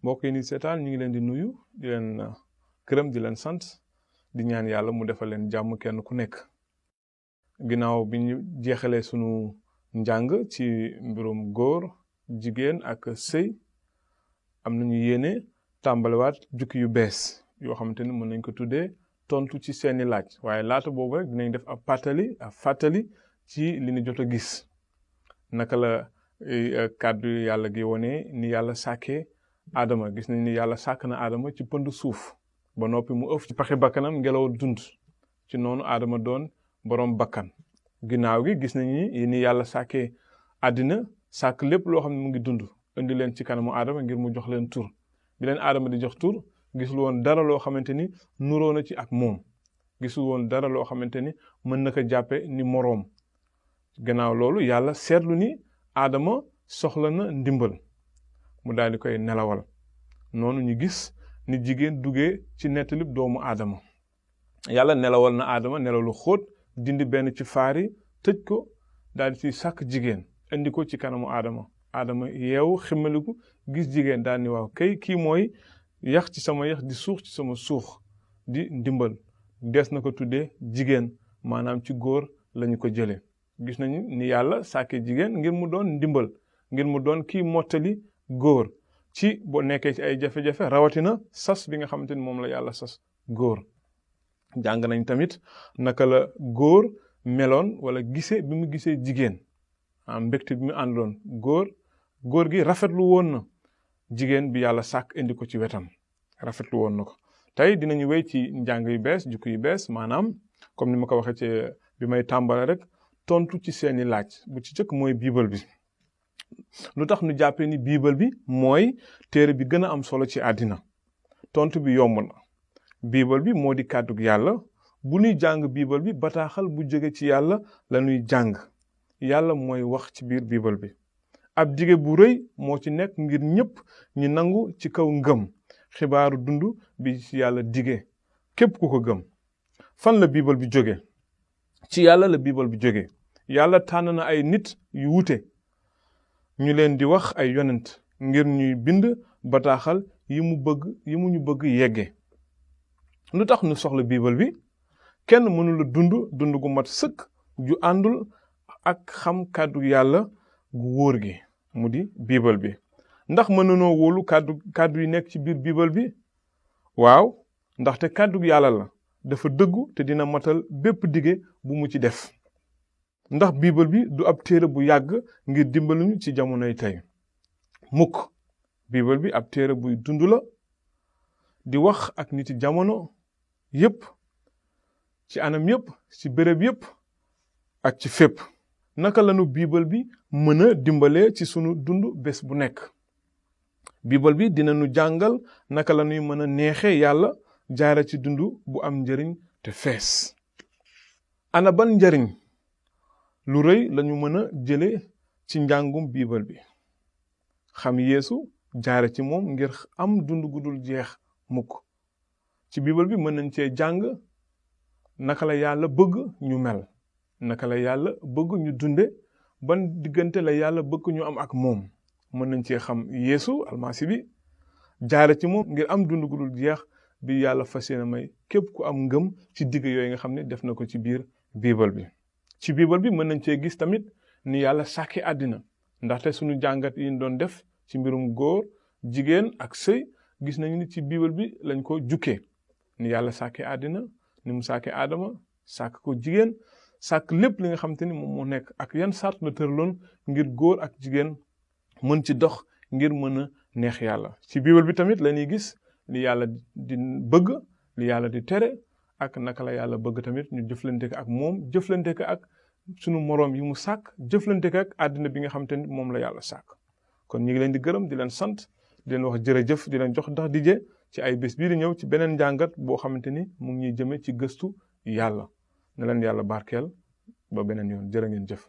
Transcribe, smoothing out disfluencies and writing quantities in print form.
mbokk yi ni seetaan ñu ngi leen di nuyu di leen gërëm di leen sant di ñaan yàlla mu defal leen jàmm kenn ku nekk. ginnaaw bi ñu jeexalee sunu njàng ci mbirum góor jigéen ak sëy am nañu yéene tàmbaliwaat jukki yu bees yoo xamante ni mën nañ ko tuddee tontu ci seeni laaj waaye laata boobu rek dinañ def ab fàttali ci li ñu jot a gis naka la kàddu yàlla gi wone ni yàlla sàkkee Adama. Gis nañ ni yàlla sàkk na Adama ci pënd suuf ba noppi mu ëf ci paxi bakkanam ngelaw dund ci noonu Adama doon borom bakkan. ginnaaw gi gis nañ ni yàlla sàkkee àddina sàkk lépp loo xam ne mu ngi dund indi leen ci kanamu Adama ngir mu jox leen tur bi leen Adama di jox tur gisul woon dara loo xamante ni nuroo na ci ak moom gisul woon dara loo xamante ni mën na ko jàppe ni moroom. gannaaw loolu yàlla seetlu ni Adama soxla na ndimbal mu daal di koy nelawal noonu ñu gis ni jigéen duggee ci nettalib doomu Adama. yàlla nelawal na Adama nelaw lu xóot dindi benn ci faari tëj ko daal di ci sàkk jigéen indi ko ci kanamu Adama yeewu ximmaliku gis jigéen daal ni waaw kii mooy yax ci sama yax di suux ci sama suux di ndimbal des na ko tuddee jigéen maanaam ci góor lañu ko jëlee. gis nañu ni yàlla sàkkee jigéen ngir mu doon ndimbal ngir mu doon kii mottali góor ci boo nekkee ci ay jafe-jafe rawatina sas bi nga xamante ni moom la yàlla sas góor. jàng nañ tamit naka la góor meloon wala gisee bi mu gisee jigéen mbégte bi mu àndoon góor gi rafetlu woon na jigéen bi yàlla sàkk indi ko ci wetam rafetlu woon na ko. tey dinañu wéy ci njàng yu bees jukki yu bees maanaam comme ni ma ko waxee ci bi may tàmbale rek tontu ci seeni laaj bu ci jëkk mooy biibal bi. lu tax nu jàppee ni biibal bi mooy téere bi gën a am solo ci àddina tontu bi yomb na. biibal bi moo di kàddug yàlla bu nuy jàng biibal bi bataaxal bu jóge ci yàlla la ñuy jàng yàlla mooy wax ci biir biibal bi. ab dige bu rëy moo ci nekk ngir ñépp ñi nangu ci kaw ngëm xibaaru dund bi ci yàlla dige képp ku ko gëm. fan la biibal bi jóge ci yàlla la biibal bi jóge. yàlla tànn na ay nit yu wute ñu leen di wax ay yonent ngir ñuy bind bataaxal yi mu ñu bëgg yegge. lu tax nu soxla biibal bi kenn mënula dund gu mat sëkk ju àndul ak xam kàddu yàlla gu wóor gi mu di biibal bi. ndax mën nanoo wóolu kàddu yi nekk ci biir biibal bi? waaw, ndaxte kàddu yàlla la dafa dëggu te dina matal bépp dige bu mu ci def. ndax biibal bi du ab téere bu yàgg ngir dimbaluñu ci jamonoy tey mukk. biibal bi ab téere buy dund la di wax ak niti jamono yépp ci anam yépp ci béréb yépp ak ci fépp. naka lanu biibal bi mën a dimbalee ci sunu dund bés bu nekk? biibal bi dina nu jàngal naka la ñuy mën a neexee yàlla jaare ci dund bu am njariñ te fees. ana ban njariñ lu rëy lañu mën a jële ci njàngum biibal bi? xam Yeesu jaare ci moom ngir am dund gu dul jeex mukk. ci biibal bi mën nañ cee jàng naka la yàlla bëgg ñu mel naka la yàlla bëgg ñu dunde ban diggante la yàlla bëgg ñu am ak moom. mën nañ cee xam Yeesu almasi bi jaare ci moom ngir am dund gu dul jeex bi yàlla fas yéene may képp ku am ngëm ci digg yooyu nga xam ne def na ko ci biir biibal bi. ci biibal bi mën nañ cee gis tamit ni yàlla sàkki àddina ndaxte sunu jàngat yi ñu doon def ci mbirum góor jigéen ak sëy gis nañu ni ci biibal bi lañ ko jukkee ni yàlla sàkki àddina ni mu sàkki Adama sàkk ko jigéen sàkk lépp li nga xamante ni moom moo nekk ak yan sart la tëraloon ngir góor ak jigéen mën ci dox ngir mën a neex yàlla. ci biibal bi tamit lañuy gis li yàlla di bëgg li yàlla di tere ak naka la yàlla bëgg tamit ñu jëflante ko ak moom jëflante ko ak sunu moroom yi mu sàkk jëflante ko ak àddina bi nga xamante ni moom la yàlla sàkk. kon ñu ngi leen di gërëm di leen sant di leen wax jërëjëf di leen jox ndax dige ci ay bés bii di ñëw ci beneen njàngat boo xamante ni mu ngi ñuy jëme ci gëstu yàlla. ne leen yàlla barkeel ba beneen yoon jërë ngeen jëf.